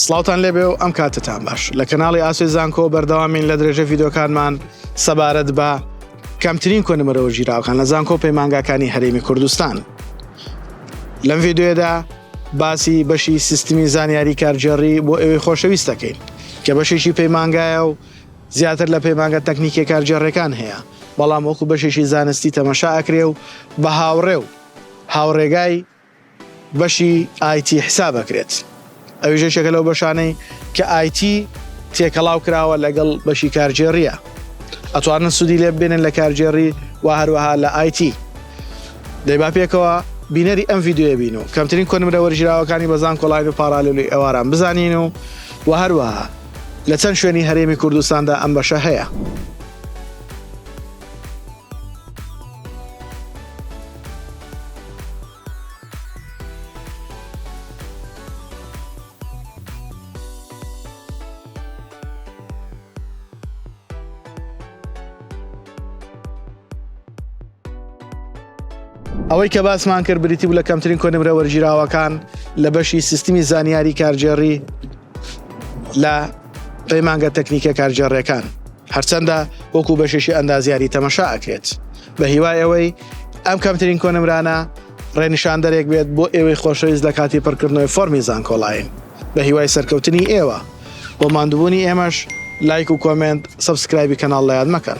سڵاوتان لێبێ و ئەم کاتتان باش لە کەناڵی ئاسۆی زانکۆ بەردەوامین لە درێژە ڤیدۆکانمان سەبارەت بە کەمترین کۆنمرە وەرگیراوەکان لە زانکۆ پەیمانگاکانی هەرێمی کوردستان لەم ڤیدیۆیەدا باسی بەشی سیستمی زانیاری کارگێڕی بۆ ئێوەی خۆشەویست دەکەین کە بەشێکی پەیمانگایە و زیاتر لە پەیمانگە تەکنیکیە کارگێڕیەکان هەیە بەڵام وەکو بەشێکی زانستی تەمەشا ئەکرێ و بە هاوڕێ و هاوڕێگای بەشی ئایتی حساب ئەکرێت ئەویش یەکێکە لەو بەشانەی کە ئایتی تێکەڵاو کراوە لەگەڵ بەشی کارگێڕیە ئەتوانن سوودی لێ ببینن لە کارگێڕی و هەروەها لە ئایتی دەی با پێکەوە بینەری ئەم ڤیدیۆیە بین و کەمترین کۆنمرە وەرگیراوەکانی بە زانکۆلاین و پاڕالێلی ئێواران بزانین و و هەروەها لە چەند شوێنی هەرێمی کوردستاندا ئەم بەشە هەیە. ئەوەی کە باسمان کرد بریتی بوو لە کەمترین کۆنمرە وەرگیراوەکان لە بەشی سیستمی زانیاری کارگێڕی لە پەیمانگە تەکنیکە کارگێڕیەکان هەرچەندە وەکو بەشێکی ئەندازیاری تەمەشا ئەکرێت بە هیوای ئەوەی ئەم کەمترین کۆنمرانە ڕێنیشاندەرێک بێت بۆ ئێوەی خۆشەویست لە کاتی پڕکردنەوەی فۆرمی زانکۆلاین بە هیوای سەرکەوتنی ئێوە بۆ ماندووبوونی ئێمەش لایک و comment subscribe ی کەناڵ لە یاد مەکەن.